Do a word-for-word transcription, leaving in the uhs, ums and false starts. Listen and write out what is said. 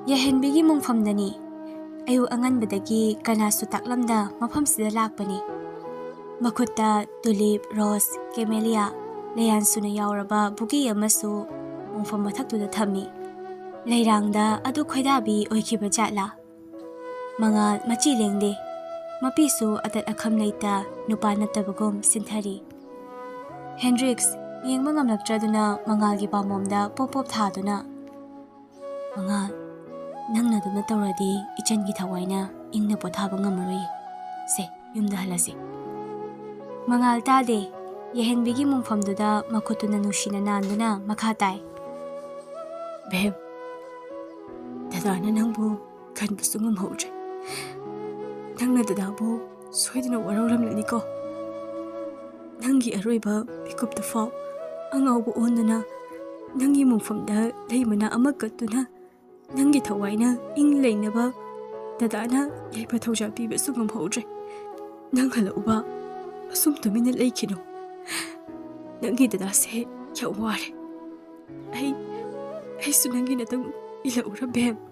ꯌꯥꯏꯍꯟꯕꯤꯒꯤ ꯃꯨꯡꯐꯝꯗꯅꯤ꯫ ꯑꯌꯨꯛ ꯑꯉꯟꯕꯗꯒꯤ ꯀꯅꯥꯁꯨ ꯇꯥꯛꯂꯝꯗ ꯃꯐꯝꯁꯤꯗ ꯂꯥꯛꯄꯅꯤ꯫ ꯃꯈꯨꯠꯇ ꯇꯨꯂꯤꯞ, ꯔꯣꯁ, ꯀꯦꯃꯦꯂꯤꯌꯥ, ꯂꯩꯌꯥꯟ ꯁꯨꯅ ꯌꯥꯎꯔꯕ ꯕꯨꯀꯦ ꯑꯃꯁꯨ ꯃꯨꯡꯐꯝ ꯃꯊꯛꯇꯨꯗ ꯊꯝꯃꯤ꯫ ꯂꯩꯔꯥꯡꯗ ꯑꯗꯨ ꯈꯣꯏꯗꯥꯕꯤ ꯑꯣꯏꯈꯤꯕ ꯖꯥꯠꯂꯥ? ꯃꯉꯥꯜ ꯃꯆꯤ ꯂꯦꯡꯗꯦ꯫ ꯃꯄꯤꯁꯨ ꯑꯇꯠ ꯑꯈꯝ ꯂꯩꯇ ꯅꯨꯄꯥ ꯅꯠꯇꯕꯒꯨꯝ ꯁꯤꯟꯊꯔꯤ꯫ ꯍꯦꯟꯗ꯭ꯔꯤꯛꯁ ꯌꯦꯡꯕ ꯉꯝꯂꯛꯇ꯭ꯔꯗꯨꯅ ꯃꯉꯥꯜꯒꯤ ꯄꯥꯝꯕꯣꯝꯗ ꯄꯣꯞ ꯄꯣꯞ ꯊꯥꯗꯨꯅ, "ꯃꯉꯥꯜ, ꯅꯪꯅꯗꯨꯅ ꯇꯧꯔꯗꯤ ꯏꯆꯟꯒꯤ ꯊꯋꯥꯏꯅ ꯏꯪꯅ ꯄꯣꯊꯥꯕ ꯉꯝꯃꯔꯣꯏ꯫ ꯁꯦ, ꯌꯨꯝꯗ ꯍꯜꯂꯁꯤ꯫" ꯃꯉꯥꯜ ꯇꯥꯗꯦ꯫ ꯌꯥꯏꯍꯟꯕꯤꯒꯤ ꯃꯨꯡꯐꯝꯗꯨꯗ ꯃꯈꯨꯠꯇꯨꯅ ꯅꯨꯡꯁꯤꯅ ꯅꯥꯟꯗꯨꯅ ꯃꯈꯥ ꯇꯥꯏ, "ꯕꯦꯝ, ꯗꯗꯥꯅ ꯅꯪꯕꯨ ꯈꯟꯕꯁꯨ ꯉꯝꯍꯧꯗ꯭ꯔꯦ꯫ ꯅꯪꯅ ꯗꯗꯥꯕꯨ ꯁꯣꯏꯗꯅ ꯋꯥꯔꯧꯔꯝꯂꯅꯤꯀꯣ꯫ ꯅꯪꯒꯤ ꯑꯔꯣꯏꯕ ꯃꯤꯀꯨꯞꯇ ꯐꯥꯎ ꯑꯉꯥꯎꯕ ꯑꯣꯟꯗꯨꯅ ꯅꯪꯒꯤ ꯃꯨꯡꯐꯝꯗ ꯂꯩ ꯃꯅꯥ ꯑꯃ ꯀꯠꯇꯨꯅ ꯅꯪꯒꯤ ꯊꯋꯥꯏꯅ ꯏꯪ ꯂꯩꯅꯕ ꯗꯗꯥꯅ ꯌꯥꯏꯐ ꯊꯧꯖꯥꯜ ꯄꯤꯕꯁꯨ ꯉꯝꯍꯧꯗ꯭ꯔꯦ꯫ ꯅꯪ ꯍꯜꯂꯛꯎꯕ, ꯑꯁꯨꯝ ꯇꯨꯃꯤꯟꯅ ꯂꯩꯈꯤꯅꯨ꯫ ꯅꯪꯒꯤ ꯗꯗꯥꯁꯦ ꯌꯥꯝ ꯋꯥꯔꯦ꯫ ꯑꯩ, ꯑꯩꯁꯨ ꯅꯪꯒꯤ ꯅꯇꯨꯡ ꯏꯜꯂꯛꯎꯔ, ꯕꯦꯝ?"